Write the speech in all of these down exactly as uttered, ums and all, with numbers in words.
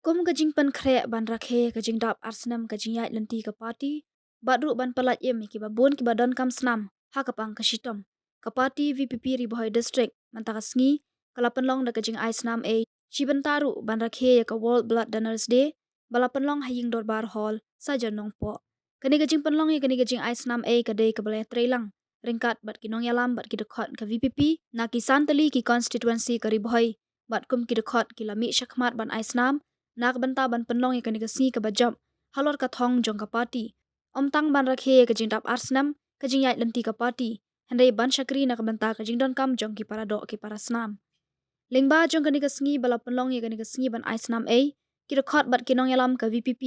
Kum ka jingpynkhreh ban rakhe ka jingdap ar snem ka jingïaid lynti ka party, bad ruh ban pyllait im ïa kiba bun kiba donkam snam ha ka pang ka shitom, ka party V P P Ri Bhoi District mynta ka sngi ka la pynlong da ka jingai snam ei shi bynta ruh ban rakhe ïa ka World Blood Donors Day, ba la pynlong ha Ïing Dorbar Hall, Sajan Nongpoh. Kane ka jingpynlong ïa kane ka jingai snam ei ka dei kaba la ïatreilang ryngkat bad ki nongïalam bad ki dkhot ka V P P na ki san tylli ki constituency ka Ri Bhoi, bad kum ki dkhot ki la mih shakhmat ban ai snam na ka bynta ban pynlong ïa kane ka sngi kaba jop halor ka thong jong ka party, ym tang ban rakhe ïa ka jingdap ar snem ka jingïaid lynti ka party, hynrei ban shakri na ka bynta ka jingdonkam jong ki para doh ki para snam. Lyngba jong kane ka sngi ba la pynlong ïa kane ka sngi ban ai snam ei, ki dkhot bad ki nongïalam ka V P P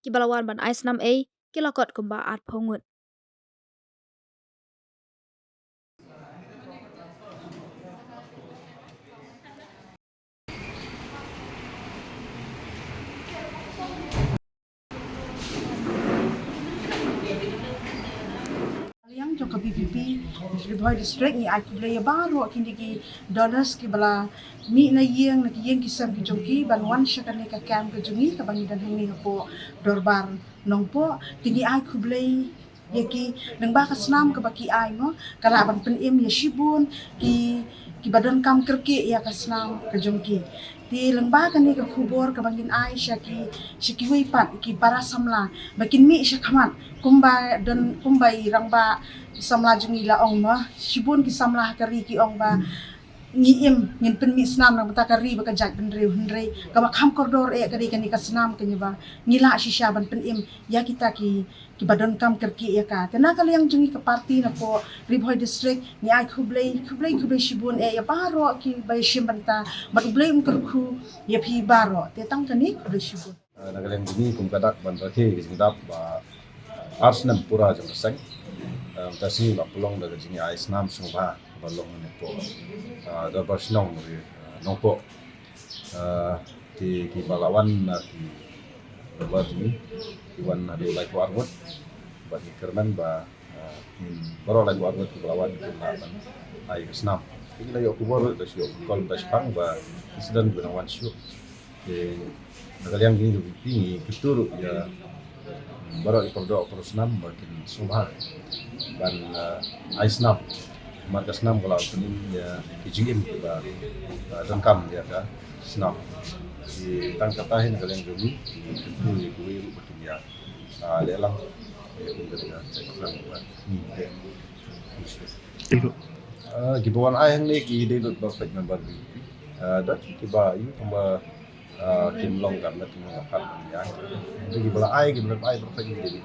kiba la wan ban ai snam ei ki la kot kumba arphew ngut. Liang jong ka V P P Ri Bhoi District, ngi ai khublei ïa baroh kine ki donors kiba la mih na ïing, na ki ïing ki sem ki jong ki ban wan sha kane ka camp ka jong ngi kaba ngi don hangne hapoh Dorbar Nongpoh. Te ngi ai khublei ïa ki lyngba ka snam kaba ki ai, mo, ka lah ban pynim ïa shibun ki, kiba donkam kyrkieh ïa ka snam ka jong ki. Te lyngba kane ka khubor kaba ngin ai sha ki, sha kiwei pat ki para samla ba kin mih shakhmat, kumba don, kumba i rangbah samla jong ngi la ong, mo, shibun ki samla ha ka ri ki ong ba ngi im, ngin pynmih snam na ka bynta ka ri bad ka jaitbynriew, hynrei kaba kham kordor eh ka dei kane ka snam kaba ngi lah shisha ban pynim ïa kita ki, kiba donkam kyrkieh ïa ka. Te na ka liang jong ngi ka party napoh Ri Bhoi District, ngi ai khublei, khublei, khublei shibun eh ïa baroh kiba ïashim bynta, bad U Blei un kyrkhu ïa phi baroh. Te tang kane, khublei shibun. Ah, na ka liang jong ngi kum ka dak ban rakhe ka jingdap ba ar snem pura jong ka seng. Ah, mynta ka sngi la pynlong da ka jingai snam sngewbha ba long napoh, ah, Dorbar Shnong, ah, Nongpoh. Ah, ki, kiba la wan na ki dorbar jong ngi ki wan haduh laiphew arngut. Bad ngi kyrmen ba, ah, ngin baroh laiphew arngut kiba la wan kin lah ban ai ka snam. Te ngi la ïoh khubor, da shu ïoh call da shipang ba ki sdang ban wan shuh. Te na ka liang jong ngi ka V P P ngi kyntu ruh ïa baroh ki para doh para snam ba kin sngewbha ban, ah, ai snam. Namar ka snam ka la pynim ïa ki jingim kiba, ah, donkam ïa ka snam. Te tang kata hi na ka liang jong ngi ngi kyntu ïa kiwei ruh ba kin ïa, ah, leh lang ïa kum kata ka jingkyrmen ba ngi. Ah, kiba wan ai hangne ki dei lut ba peit member V P P. Ah, don kiba ïoh kumba, ah, kim long ka met, kim long ka phad ban ïa. Kiba la ai, kiba la ai ba peit ki dei.